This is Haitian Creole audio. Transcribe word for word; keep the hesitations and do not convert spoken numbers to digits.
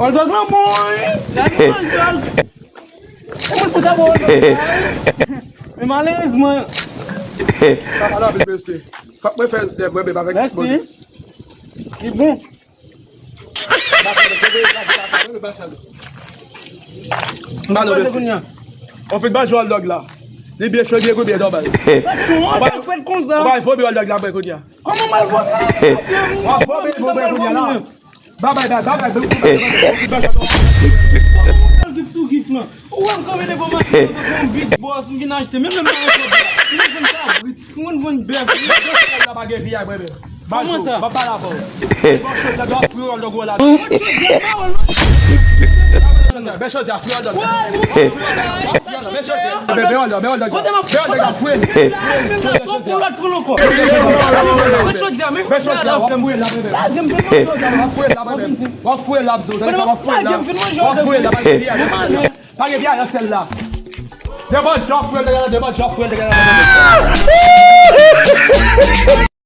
Hòldòg lan bon, wi. Gade hòldòg. E mwen pou ta bon hòldòg. Men malerezman. Sa pa la, mesye. Fòk mwen fè l sèv, mwen menm avèk Bondye. Mèsi. Li bon. M ba nou, mesye. On fin manje hòldòg la. Li byen cho, byen gou, byen nòmal. Fèt konsa. Ou bay fo byen hòldòg la mwen kounye a. Kòman m al vòlè? W ap vòlè pou mwen kounye a la. Babay, babay, babay, babay. Kòman w al gif tou gif lan? Ou wè m kanpe devan machin nan tankou yon big boss, m vin achte. Menm lè m pa gen kòb la, m vin vann kabrit, m konn vann bèf. Bèf la pa gen piyay, mwen menm. Kòman sa? M ap pale avè w. Bon, chozè, dwa fri, w al dògou la. Bèf chozè, fri, w al dògou. Bèf chozè. Bebe, bebe, bebe, bebe, kote m ap fwe? Bebe, bebe, bebe, fwe. Bebe, chozè. Pou lòt pou lòt kò. Bebe, chozè, bebe, bebe. Chozè, w ap fwe la, bebe. Chozè, w ap fwe la, bebe. W ap fwe la, bzo. W ap fwe la. W ap fwe la, bebe. Pa gen piyay nan syèl la. Devan djòf fwe, devan djòf fwe, devan djòf fwe.